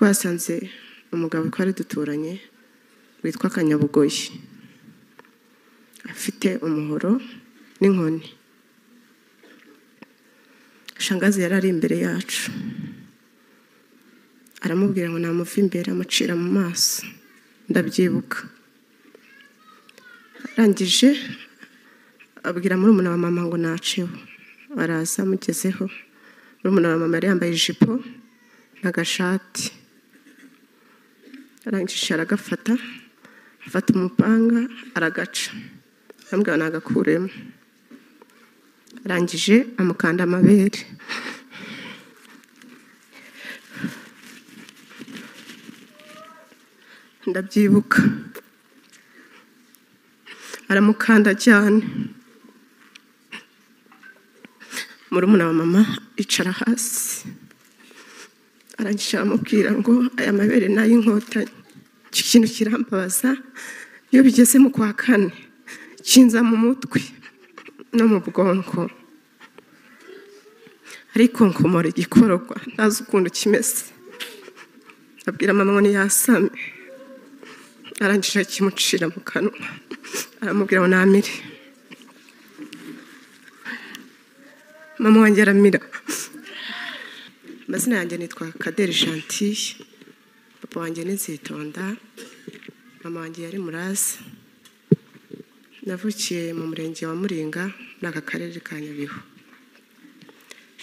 Twasanze umugabo twari duturanye witwa Kanyabugoyi afite umuhoro n'inkoni. Shangazi yari ari imbere yacu, aramubwira ngo namuva imbere, amucira mu maso, ndabyibuka. Arangije abwira murumuna wa mama ngo naceho, araza amugezeho. Murumuna wa mama yari yambaye ijipo n'agashati, arangije aragafata, afata umupanga aragaca, aramubwira ngo nagakuremo. Arangije amukanda amabere. Ndabyibuka, aramukanda cyane. Murumuna wa mama icara hasi, arangije aramubwira ngo aya mabere ni ay'inkotanyi. Iki kintu kirambabaza iyo bigeze mu kwa kane, kinza mu mutwe no mu bwonko, ariko nkomora igikororwa ntazi ukuntu kimeze. Abwira mama ngo ntiyasame, arangije akimucira mu kanwa, aramubwira ngo namire. Mama wanjye aramira. Amazina yanjye nitwa Kaderi Gentille, papa wanjye ni Nzitonda, mama wanjye yari Muraza. Navukiye mu murenge wa Muringa muri aka karere ka Nyabihu.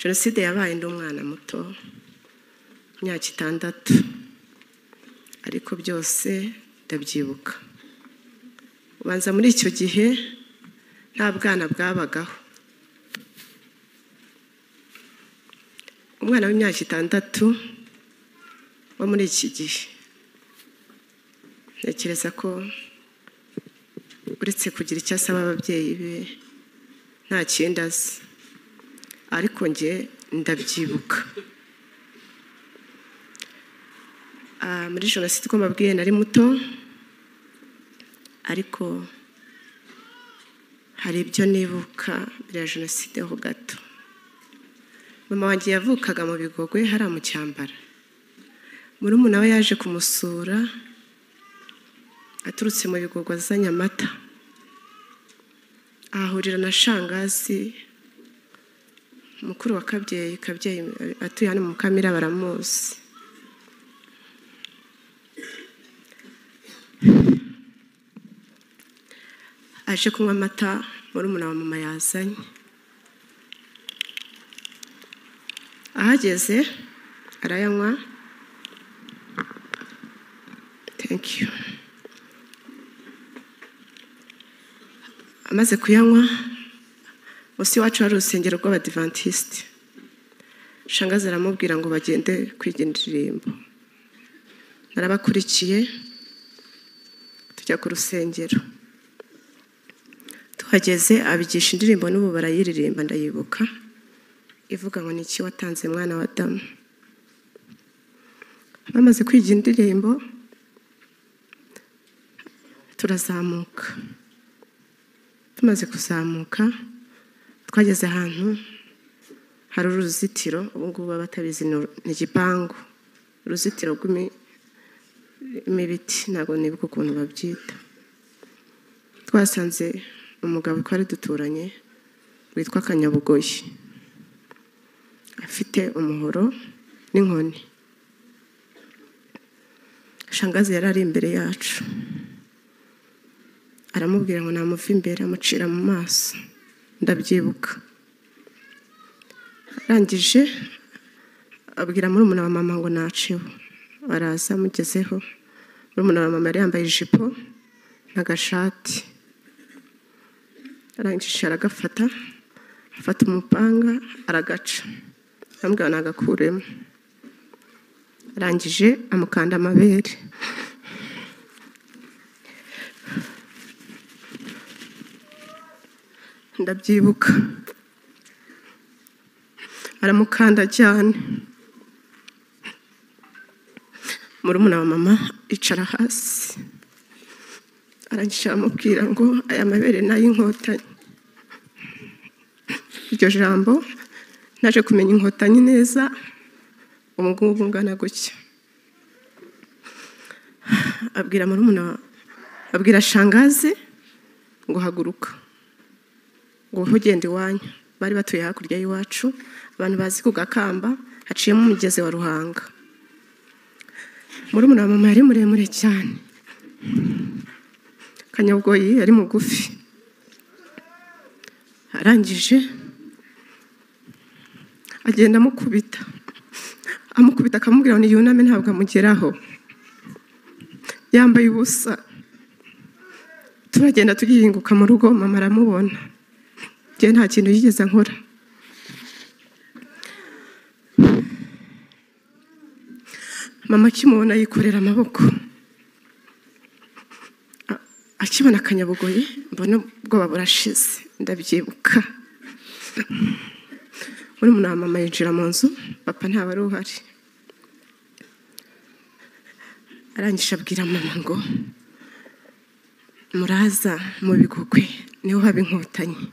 Jenoside yabaye ndi umwana muto, imyaka 6, ariko byose ndabyibuka. Ubanza muri icyo gihe nta bwana bwabagaho. Umwana w'imyaka 6 wo muri iki gihe, ntekereza ko uretse kugira icyo asaba ababyeyi be nta kindi azi, ariko njye ndabyibuka. Muri jenoside uko mbabwiye nari muto, ariko hari ibyo nibuka mbere ya jenoside ho gato. Mama wanjye yavukaga mu Bigogwe hariya mu Cyambara. Murumuna we yaje kumusura aturutse mu Bigogwe azanye amata, ahahurira na Shangazi mukuru wa Kabyeyi. Kabyeyi atuye hano mu Mukamira, baramuzi. Aje kunywa amata murumuna wa mama yazanye. Ahageze arayanywa. Thank you. Amaze kuyanywa, munsi iwacu hari urusengero rw'Abadivantisite. Shangazi aramubwira ngo bagende kwiga indirimbo. Narabakurikiye tujya ku rusengero. Tuhageze abigisha indirimbo, n'ubu barayiririmba ndayibuka, ivuga ngo niki watanze mwana wa Adamu. Bamaze kwiga indirimbo turazamuka. Tumaze kuzamuka twageze ahantu hari uruzitiro, ubu ngubu batabizi ni igipangu, uruzitiro rw'imibiti, ntabwo nibuka ukuntu babyita. Twasanze umugabo twari duturanye witwa Kanyabugoyi afite umuhoro n'inkoni. Shangazi yari ari imbere yacu, aramubwira ngo namuva imbere, amucira mu maso, ndabyibuka. Arangije abwira murumuna wa mama ngo naceho, araza amugezeho. Murumuna wa mama yari yambaye ijipo n'agashati, arangije aragafata, afata umupanga aragaca, aramubwira ngo nagakuremo. Arangije amukanda amabere. Ndabyibuka, aramukanda cyane. Murumuna wa mama icara hasi, arangije aramubwira ngo aya mabere ni ay'inkotanyi. Iryo jambo naje kumenya inkotanyi neza ubu ngubu ngana gutya. abwira murumuna, abwira shangazi ngo haguruka, ngo ugende iwanyu. Bari batuye hakurya y'iwacu, abantu bazi ku Gakamba haciyemo umugezi wa Ruhanga. Murumuna wa mama yari muremure cyane, Kanyabugoyi yari mugufi. Arangije agenda amukubita, amukubita akamubwira ngo yuname ntabwo amugeraho, yambaye ubusa. Turagenda tugihinguka mu rugo, mama aramubona. Njye nta kintu yigeze ankora. Mama akimubona yikorera amaboko, akibona Kanyabugoyi mbona ubwoba burashize, ndabyibuka. Murumuna wa mama yinjira mu nzu, papa ntawe wari uhari. Arangije abwira mama ngo muraza mu Bigogwe niho haba inkotanyi,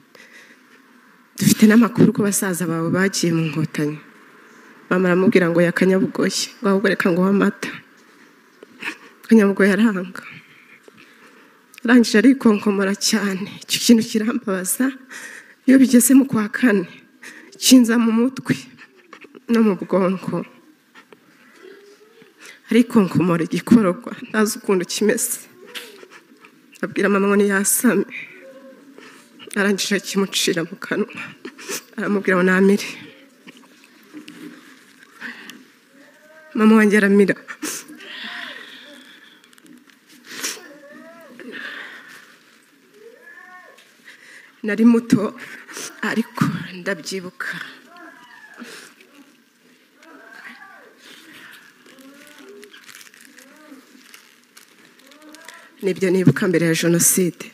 dufite n'amakuru ko basaza bawe bagiye mu nkotanyi. Mama aramubwira ngo ya Kanyabugoyi, ngo ahubwo reka nguhe amata. Kanyabugoyi aranga, arangije arikonkomora cyane. Icyo kintu kirambabaza, iyo bigeze mu kwa kane kinza mu mutwe no mu bwonko, arikonkomora igikororwa ntazi ukuntu kimeze. Abwira mama ngo niyasame, arangije akimucira mu kanwa, aramubwira ngo namire. Mama wanjye aramira. Nari muto ariko ndabyibuka. Nibyo nibuka mbere ya jenoside.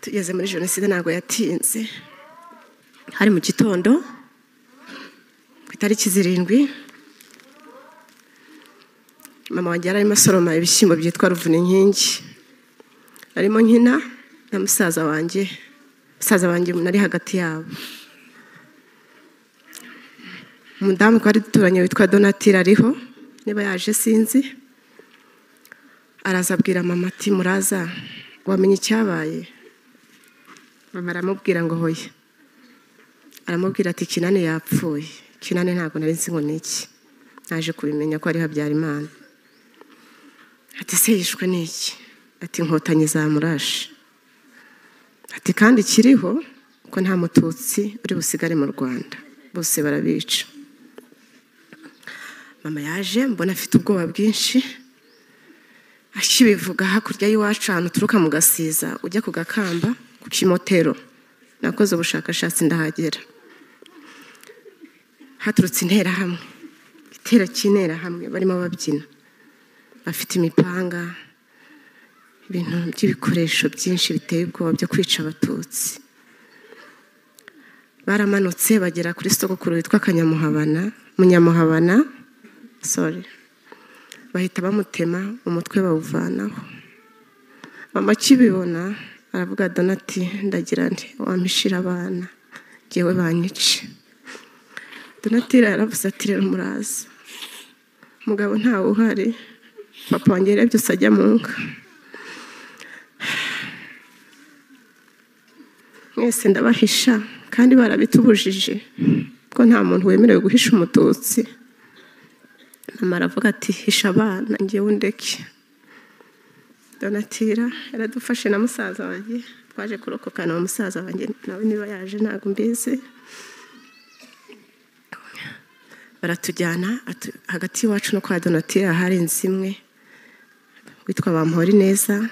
Tugeze muri jenoside ntabwo yatinze, hari mu gitondo ku itariki 7. Mama wanjye yari arimo asoroma ibishyimbo byitwa ruvuna inkingi, arimo nkina na musaza wanjye. Musaza wanjye nari hagati yabo. Umudamu twari duturanye witwa Donatira ariho, niba yaje sinzi. Araza abwira mama ati muraza wamenye icyabaye? Mama aramubwira ngo hoya. Aramubwira ati Kinani yapfuye. Kinani ntabwo nari nzi ngo niki, naje kubimenya ko ari Habyarimana. Ati se yishwe n'iki? Ati inkotanyi zamurashe. Ati kandi kiriho ko nta mututsi uri busigare mu Rwanda, bose barabica. Mama yaje mbona afite ubwoba bwinshi, akibivuga hakurya y'iwacu ahantu uturuka mu Gasiza ujya ku Gakamba ku Kimotero. Nakoze ubushakashatsi ndahagera. Haturutse interahamwe, igitero cy'interahamwe barimo babyina, bafite imipanga, ibintu by'ibikoresho byinshi biteye ubwoba byo kwica abatutsi. Baramanutse bagera kuri sogokuru witwa Kanyamuhabana, Munyamuhabana, sorry. Bahita bamutema umutwe bawuvanaho. Mama akibibona aravuga Donati ndagira nti wampishira abana jyewe banyice. Donatira yaravuze ati rero muraza, mugabo ntawe uhari, papa wanjye rero byose ajya mu nka. Mwese ndabahisha kandi barabitubujije ko nta muntu wemerewe guhisha umututsi. Mama aravuga ati hisha abana njyewe undeke. Donatira yaradufashe na musaza wanjye, twaje kurokokana na musaza wanjye nawe niba yaje ntabwo mbizi. Baratujyana hagati y'iwacu no kwa Donatira hari inzu imwe witwa Bamporineza,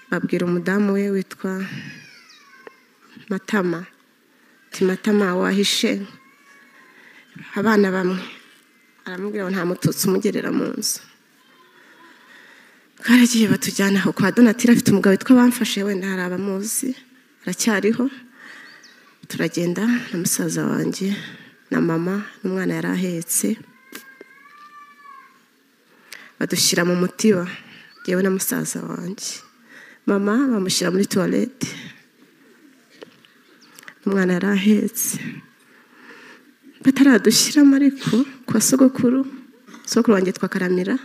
babwira umudamu we witwa Matama ati Matama wahishe abana bamwe. Aramubwira ngo nta mututsi umugerera mu nzu. Karagiye batujyana aho kwa Donatira, afite umugabo witwa Bamfashe, wenda hari abamuzi aracyariho. Turagenda na musaza wanjye na mama n'umwana yari ahetse, badushyira mu mutiba jyewe na musaza wanjye. Mama bamushyira muri toilette, umwana yari ahetse. Bataradushyiramo ariko kwa sogokuru, sogokuru wanjye yitwa Karamira,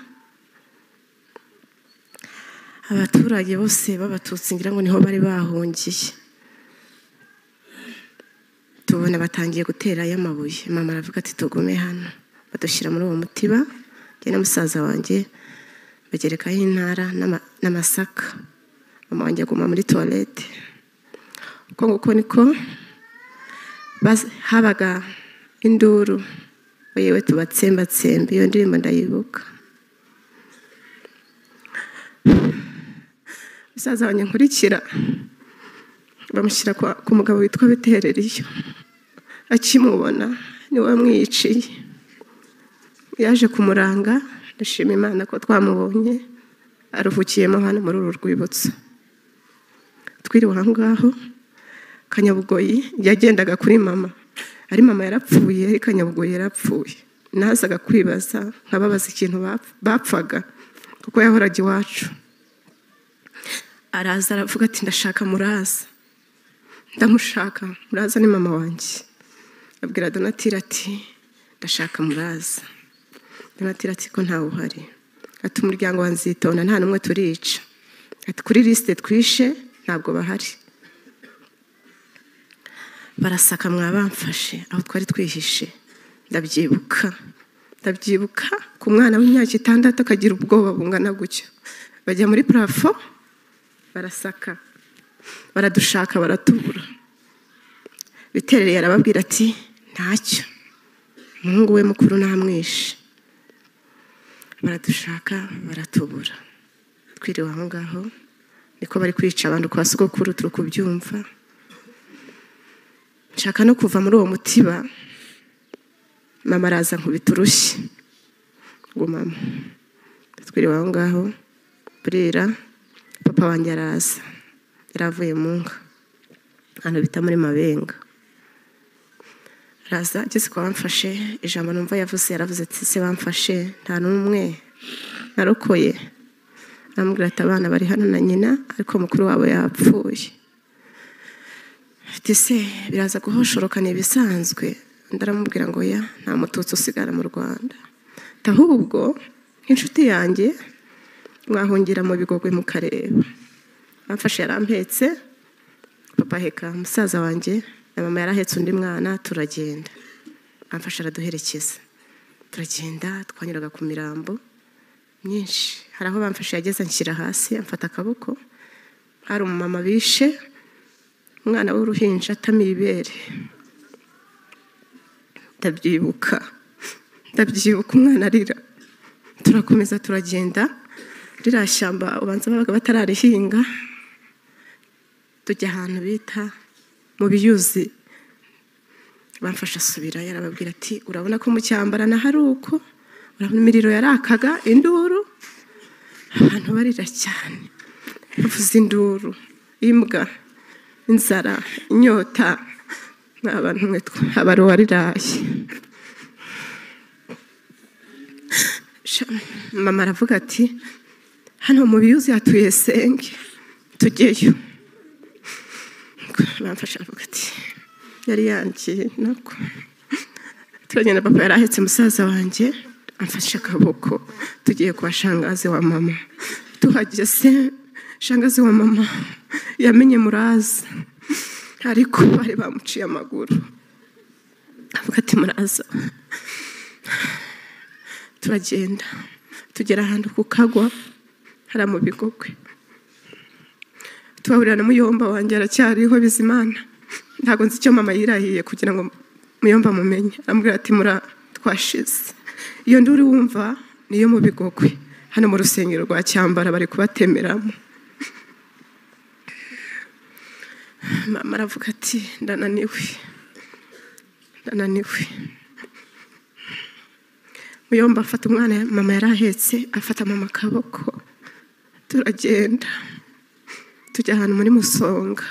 Abaturage bose b'abatutsi ngira ngo niho bari bahungiye. Tubona batangiye gutera y'amabuye. Mama aravuga ati tugume hano. Badushyira muri uwo mutiba, njye na musaza wanjye bagerekaho intara n'amasaka. Mama wanjye aguma muri toilette. Uko nguko niko habaga induru, yewe tubatsembatsembe. Iyo ndirimbo ndayibuka. Musaza wanjye nkurikira bamushyira ku mugabo witwa Bitereriyo. Akimubona niwe wamwiciye. Yaje kumuranga, ndashima Imana ko twamubonye aruhukiyemo hano muri uru rwibutso. Twiriwe aho ngaho. Kanyabugoyi yagendaga kuri mama, ari mama yarapfuye, ari Kanyabugoyi yarapfuye. Nazaga kwibaza nkababaza ikintu bapfaga kuko yahoraga iwacu. Araza aravuga ati ndashaka Muraza, ndamushaka. Muraza ni mama wanjye. Abwira Donatira ati ndashaka Muraza. Donatira ati ko ntawe uhari. Ati umuryango wa Nzitona nta n'umwe turica. Ati kuri liste twishe ntabwo bahari. Barasaka mwabamfashe aho twari twihishe. Ndabyibuka, ndabyibuka ku mwana w'imyaka 6 akagira ubwoba bungana gutyo. Bajya muri plafo barasaka, baradushaka, baratubura. Biterereye arababwira ati ntacyo, umuhungu we mukuru namwishe. Baradushaka baratubura. Twiriwe aho ngaho niko bari kwica abantu kwa sogokuru, turi kubyumva. Nshaka no kuva muri uwo mutiba, mama araza nkubita urushyi ngo mama. Twiriwe aho ngaho burira, papa wanjye araza, yaravuye mu nka ahantu bita muri Mabenga. Araza ageze kwa bamfashe, ijambo numva yavuze, yaravuze ati se bamfashe nta n'umwe narokoye. Aramubwira ati abana bari hano na nyina, ariko mukuru wabo yapfuye. Ati se biraza guhoshoroka ni ibisanzwe. Ndaramubwira ngo ya nta mututsi usigara mu Rwanda, ahubwo inshuti yanjye mwahungira mu Bigogwe mukareba. Bamfashe yarampetse, papa aheka musaza wanjye na mama yarahetse undi mwana, turagenda. Bamfashe araduherekeza, turagenda. Twanyuraga ku mirambo myinshi. Hari aho bamfashe yageze anshyira hasi, amfata akaboko. Hari umumama bishe umwana w'uruhinja atamiye ibere. Ndabyibuka, ndabyibuka umwana arira. Turakomeza turagenda. Ririya shyamba ubanza babaga batararihinga. Tujya ahantu bita mu Biyuzi. Bamfasha asubira, yarababwira ati urabona ko mu Cyambara na hari uko, urabona imiriro yarakaga, induru, abantu barira cyane, bavuza induru, imbwa, inzara, inyota, n'abantu mwe abaruwariraye. Mama aravuga ati hano mu Biyuzi hatuye senge, tujyeyo. Bamfasha aravuga ati yari yangiye nako. Turagenda, papa yarahetse musaza wanjye, amfashe akaboko, tugiye kwa shangazi wa mama. Tuhageze shangazi wa mama yamenye Muraza, ariko bari bamuciye amaguru. Avuga ati Muraza. Turagenda tugera ahantu ku kagwa hara mu Bigogwe. Tuhahurira na muyomba wanjye aracyariho Bizimana. Ntabwo nzi icyo mama yirahiye kugira ngo muyomba mumenye. Aramubwira ati mura twashize. Iyo nduri wumva niyo mu Bigogwe, hano mu rusengero rwa Cyambara bari kubatemeramo. Mama aravuga ati ndananiwe, ndananiwe. Muyomba afata umwana mama yarahetse, afata mama akaboko, turagenda tujya ahantu muri Musonga.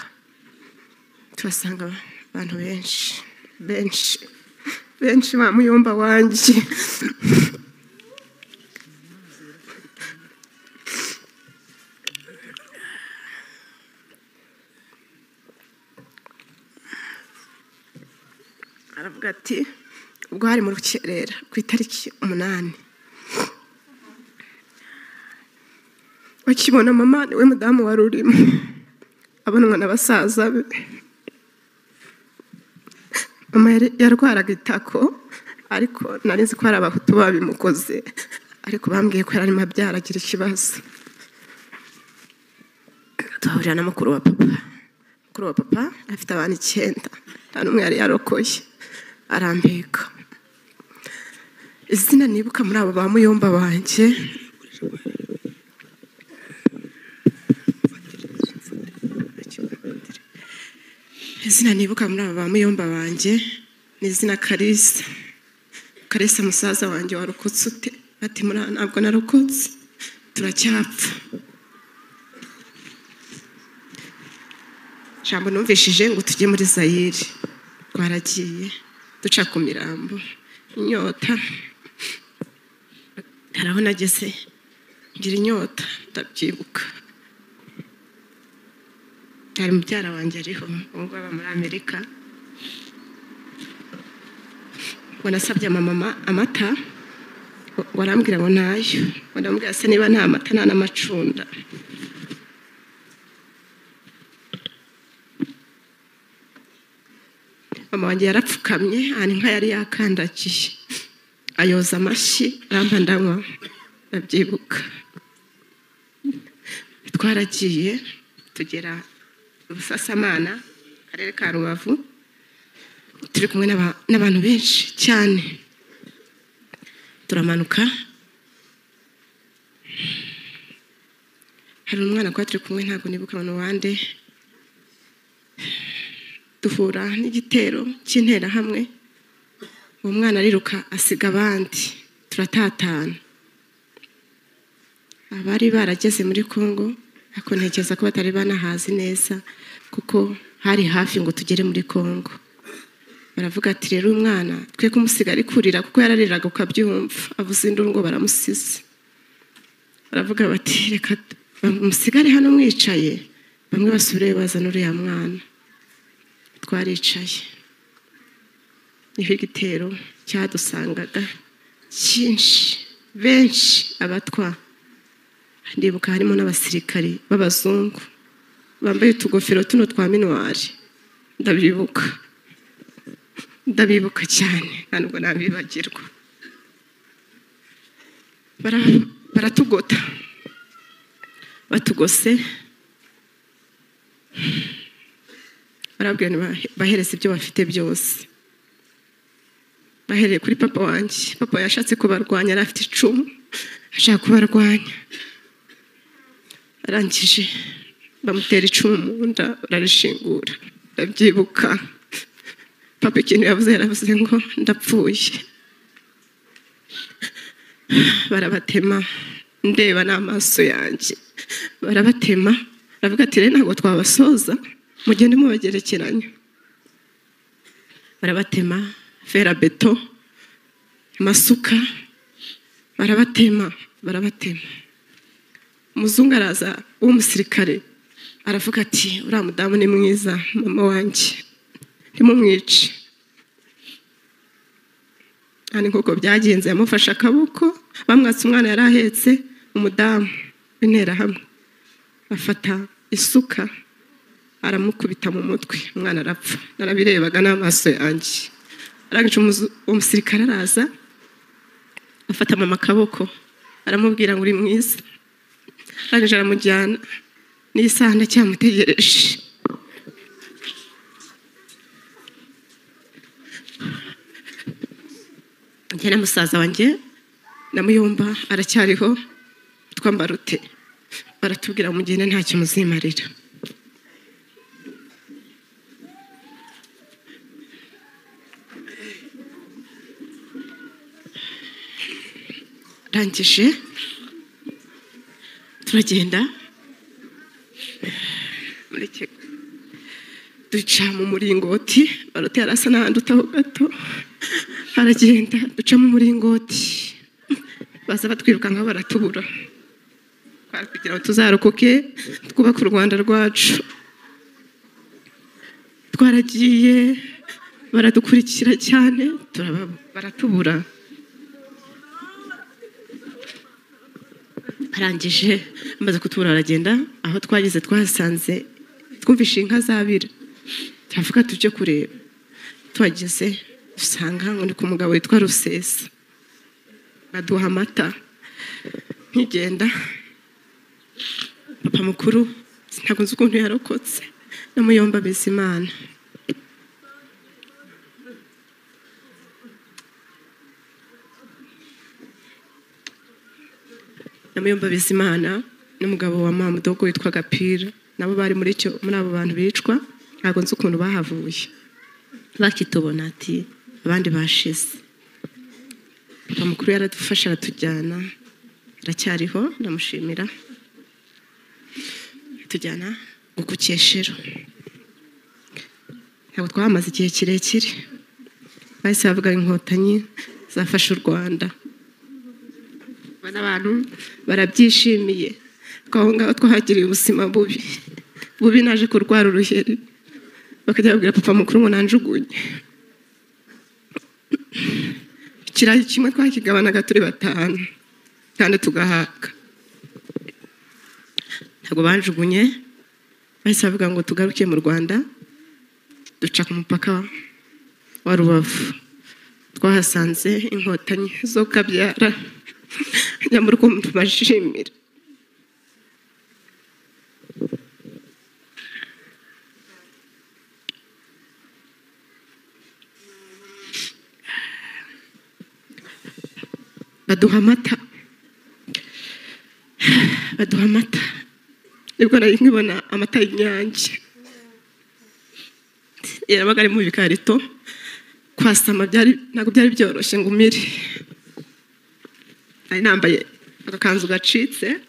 Turasanga abantu benshi benshi benshi ba muyomba wanjye. Aravuga ati ubwo hari mu rukerera ku itariki 8. Bakibona mama niwe mudamu wari urimo, abonwa na basaza be. Mama yarwaraga itako, ariko nari nzi ko hari abahutu babimukoze, ariko bambwiye ko yararimo abyara agira ikibazo. Tuhahurira na mukuru wa papa. Mukuru wa papa afite abana 9, nta n'umwe yari yarokoye, arambika. Izina nibuka muri abo ba muyomba banjye, izina nibuka muri abo ba muyomba banjye ni izina Kalisa. Kalisa musaza wanjye warokotse ute? Ati muri ntabwo narokotse, turacyapfa. Jambo numvishije ngo tujye muri Zayire, twaragiye duca ku mirambo, inyota. Haraho nageze ngira inyota, ndabyibuka. Hari mubyara wanjye ariho ubu aba muri Amerika, ngo nasabye mama amata, ngo arambwira ngo ntayo, ngo ndamubwira se niba nta mata nta n'amacunda. Mama wanjye yarapfukamye ahantu inka yari yakandagiye, ayoza amashyi arampa ndanywa, ndabyibuka. Twaragiye tugera Busasamana, karere ka Rubavu, turi kumwe n'abantu benshi cyane. Turamanuka, hari umwana kwa turi kumwe ntabwo nibuka abantu wande, duhura n'igitero cy'interahamwe, uwo mwana ariruka asiga abandi, turatatana. Abari barageze muri Kongo, ariko ntekereza ko batari banahazi neza, kuko hari hafi ngo tugere muri Kongo. Baravuga ati rero umwana twe kumusiga ari kurira, kuko yarariraga ukabyumva, avuze induru ngo baramusize. Baravuga bati reka musigare hano mwicaye, bamwe basubire bazana uriya mwana. Twaricaye, niho igitero cyadusangaga cyinshi, benshi abatwa. Ndibuka harimo n'abasirikari b'abazungu bambaye utugofero tuno twa minuwari, ndabibuka, ndabibuka cyane, ntabwo nabibagirwa. Baratugota, batugose, barabwira bahereza ibyo bafite byose. Bahereye kuri papa wanjye, papa yashatse kubarwanya, yari afite icumu ashaka kubarwanya, arangije bamutera icumu mu nda bararishingura, ndabyibuka. Papa ikintu yavuze, yaravuze ngo ndapfuye. Barabatema, ndeba n'amaso yanjye, barabatema, baravuga ati rero ntabwo twabasoza, mugende mubagerekeranya. Barabatema ferabeto, amasuka, barabatema, barabatema. Umuzungu araza w'umusirikare aravuga ati uriya mudamu ni mwiza, mama wanjye ntimumwice. Kandi nk'uko byagenze yamufashe akaboko, bamwatse umwana yari ahetse, umudamu w'interahamwe afata isuka aramukubita mu mutwe, umwana arapfa. Narabirebaga n'amaso yanjye. Arangije umusirikare araza afata mama akaboko aramubwira ngo uri mwiza, arangije aramujyana, n'isaha ndacyamutegereje. Njye na musaza wanjye na muyomba aracyariho, twambarute, baratubwira mugende ntacyo muzimarira. Rangije turagenda duca mu muringoti, barute yarasa n'ahandi utaho gato, aragenda duca mu muringoti, baza batwirukanka baratubura, kugira ngo tuzarokoke twubake u Rwanda rwacu. Twaragiye baradukurikira cyane, baratubura. Arangije amaze kutubura aragenda. Aho twageze twahasanze twumvishe inka zabira, turavuga tujye kureba. Tuhageze dusanga ngo ni ku mugabo witwa Rusesa, baduha amata. Nkigenda papa mukuru ntabwo nzi ukuntu yarokotse, na Muyomba Bizimana. Na Muyomba Bizimana n'umugabo wa mama mudogo witwa Gapira, nabo bari muri icyo, muri abo bantu bicwa. Ntabwo nzi ukuntu bahavuye, bakitubona ati abandi bashize. Papa mukuru yaradufasha aratujyana, aracyariho ndamushimira. Tujyana ku Cyeshero, ntabwo twahamaze igihe kirekire. Bahise bavuga inkotanyi zafashe u Rwanda, abantu barabyishimiye. Aho ngaho twahagiriye ubuzima bubi bubi, naje kurwara uruheri, bakajya babwira papa mukuru ngo nanjugunye. Ikirayi kimwe twakigabanaga turi 5 kandi tugahaka. Ntabwo banjugunye, bahise bavuga ngo tugaruke mu Rwanda. Duca ku mupaka wa Rubavu, twahasanze inkotanyi zo kabyara. Nyamara ukuntu tubashimira. Baduha amata, baduha amata. Nibwo nari nkibona amata y'Inyange, yarabaga ari mu bikarito. Kwasama byari ntabwo byari byoroshye ngo umire. Nari nambaye agakanzu gacitse,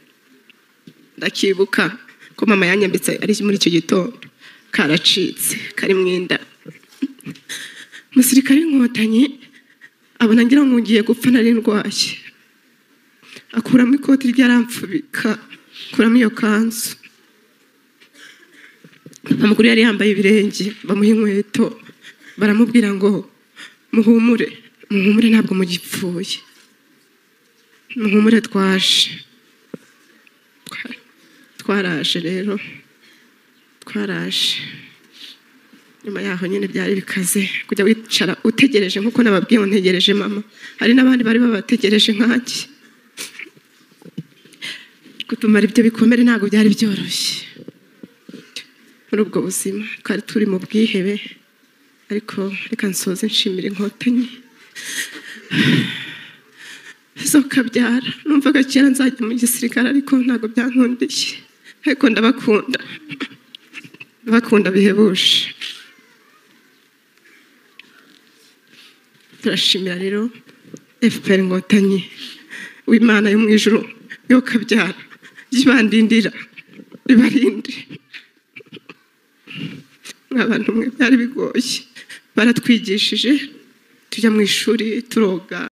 ndakibuka ko mama yanyambitse ari muri icyo gitondo, karacitse kari mu inda. Umusirikare w'inkotanyi abona ngira ngo ngiye gupfa, nari ndwaye, akuramo ikoti rye aramfubika, akuramo iyo kanzu. Papa mukuru yari yambaye ibirenge, bamuha inkweto, baramubwira ngo muhumure, muhumure ntabwo mugipfuye, muhumure twaje. Twaraje rero, twaraje. Nyuma yaho nyine byari bikaze kujya wicara utegereje, nkuko nababwiye ngo ntegereje mama. Hari n'abandi bari babategereje nkanjye. Kutumara ibyo bikomere ntabwo byari byoroshye. Muri ubwo buzima twari turi mu bwihebe, ariko reka nsoze nshimira inkotanyi zo kabyara. Numvaga kera nzajya mu gisirikare, ariko ntabwo byankundiye. Ariko ndabakunda, ndabakunda bihebuje. Turashimira rero FPR Inkotanyi, w'Imana yo mu ijuru yo kabyara, ibandindira ibarinde. Abantu mwe byari bigoye, baratwigishije tujya mu ishuri turoga.